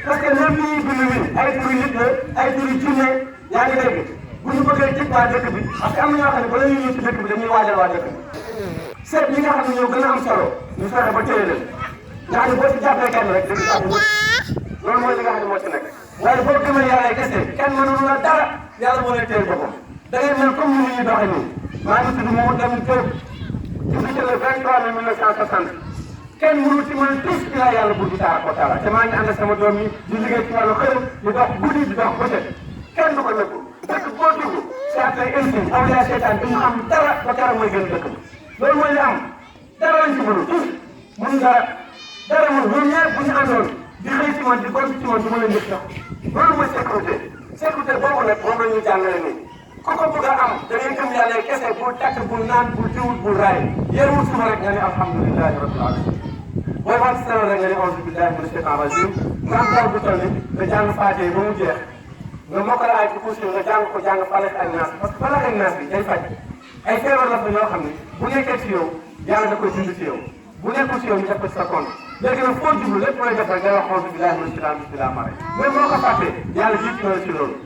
parce que même li ñuy bind nii ay turi nit la ay turi jinne yaa ngi dégg bu ñu bëggee ci waa dëkk bi parce que am na ñoo xam ne bala ñuy ñëw ci dëkk bi dañuy waajal waa dëkk bi seet ñi nga xam ne ñoo gën a am solo ñu fexe ba téye leen nga xam ne boo ci jàppee kenn rek dañuy jàpp loolu mooy li nga xam ne moo ci nekk waaye boo gëmee yàlla kese kenn mënul la dara yàlla moo lay téye boppam da ngay mel comme ni ñuy doxee nii maa ngi tudd Mamadou Lamine Diop judd ci le 23 mai 1960 kenn mënul ci mën tous ci laa yàlla buur bi taala ko taala te maa ngi ànd ak sama doom yi di liggéey ci wàllu xëy di dox guddi di dox bëccëg kenn du ko nëbbu dëkk boo dugg c'est après émission aw yaa seetaan bi mu am dara ba dara mooy gën dëkk loolu mooy li am dara lañ ci mënul tous mun dara moom ñoom ñaar bu ñu àndoon di xëy ci man di gont ci man du ma leen yëg sax loolu mooy sécurité boobu nag moom la ñuy jàngale nii ku ko bëgg a am da ngay gëm yàlla kese bul takk bul naan bul diwut bul raay yéenwul suma rek nga ne alhamdulilahi rabbil alamin booy wàcc sala rek nga ne auzu billahi mina shaytan rajim nga am daw bu toll ni nga jàng faatee ba mu jeex nga mokkal ay ci kursi nga jàng ko jàng falak ak naas parce que falak ak naas bi day faj ay feebar la fa yoo xam ne bu nekkee ci yow yàlla da koy dund ci yow bu nekkul ci yow ñu def ko ci sa compte léegi nag foo jublu lépp looy def rek ngay wax auzu billahi mina shaytan bismillah mare mais boo ko fàttee yàlla jiitu na la ci loolu